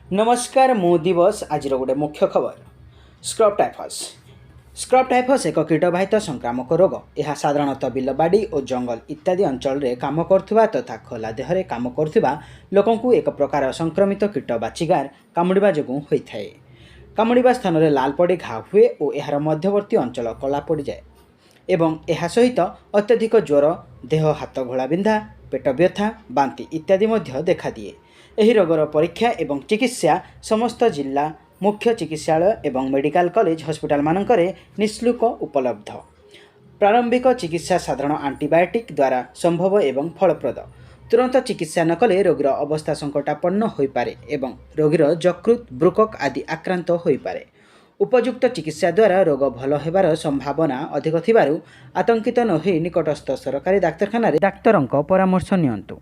ନମସ୍କାର, ମୁଁ ଦିବସ। ଆଜିର ଗୋଟେ ମୁଖ୍ୟ ଖବର, ସ୍କ୍ରବ୍ ଟାଇଫସ୍। ସ୍କ୍ରବ୍ ଟାଇଫସ୍ ଏକ କୀଟବାହିତ ସଂକ୍ରାମକ ରୋଗ। ଏହା ସାଧାରଣତଃ ବିଲବାଡ଼ି ଓ ଜଙ୍ଗଲ ଇତ୍ୟାଦି ଅଞ୍ଚଳରେ କାମ କରୁଥିବା ତଥା ଖୋଲା ଦେହରେ କାମ କରୁଥିବା ଲୋକଙ୍କୁ ଏକ ପ୍ରକାର ସଂକ୍ରମିତ କୀଟ ବା ଚିଗାର କାମୁଡ଼ିବା ଯୋଗୁଁ ହୋଇଥାଏ। କାମୁଡ଼ିବା ସ୍ଥାନରେ ଲାଲ ପଡ଼ି ଘା ହୁଏ ଓ ଏହାର ମଧ୍ୟବର୍ତ୍ତୀ ଅଞ୍ଚଳ କଳା ପଡ଼ିଯାଏ ଏବଂ ଏହା ସହିତ ଅତ୍ୟଧିକ ଜ୍ୱର, ଦେହ ହାତ ଘୋଳାବିନ୍ଧା, ପେଟ ବ୍ୟଥା, ବାନ୍ତି ଇତ୍ୟାଦି ମଧ୍ୟ ଦେଖାଦିଏ। ଏହି ରୋଗର ପରୀକ୍ଷା ଏବଂ ଚିକିତ୍ସା ସମସ୍ତ ଜିଲ୍ଲା ମୁଖ୍ୟ ଚିକିତ୍ସାଳୟ ଏବଂ ମେଡ଼ିକାଲ କଲେଜ ହସ୍ପିଟାଲମାନଙ୍କରେ ନିଃଶୁଳ୍କ ଉପଲବ୍ଧ। ପ୍ରାରମ୍ଭିକ ଚିକିତ୍ସା ସାଧାରଣ ଆଣ୍ଟିବାୟୋଟିକ୍ ଦ୍ୱାରା ସମ୍ଭବ ଏବଂ ଫଳପ୍ରଦ। ତୁରନ୍ତ ଚିକିତ୍ସା ନ କଲେ ରୋଗୀର ଅବସ୍ଥା ସଙ୍କଟାପନ୍ନ ହୋଇପାରେ ଏବଂ ରୋଗୀର ଯକୃତ, ବୃକକ୍ ଆଦି ଆକ୍ରାନ୍ତ ହୋଇପାରେ। ଉପଯୁକ୍ତ ଚିକିତ୍ସା ଦ୍ୱାରା ରୋଗ ଭଲ ହେବାର ସମ୍ଭାବନା ଅଧିକ ଥିବାରୁ ଆତଙ୍କିତ ନ ହୋଇ ନିକଟସ୍ଥ ସରକାରୀ ଡାକ୍ତରଖାନାରେ ଡାକ୍ତରଙ୍କ ପରାମର୍ଶ ନିଅନ୍ତୁ।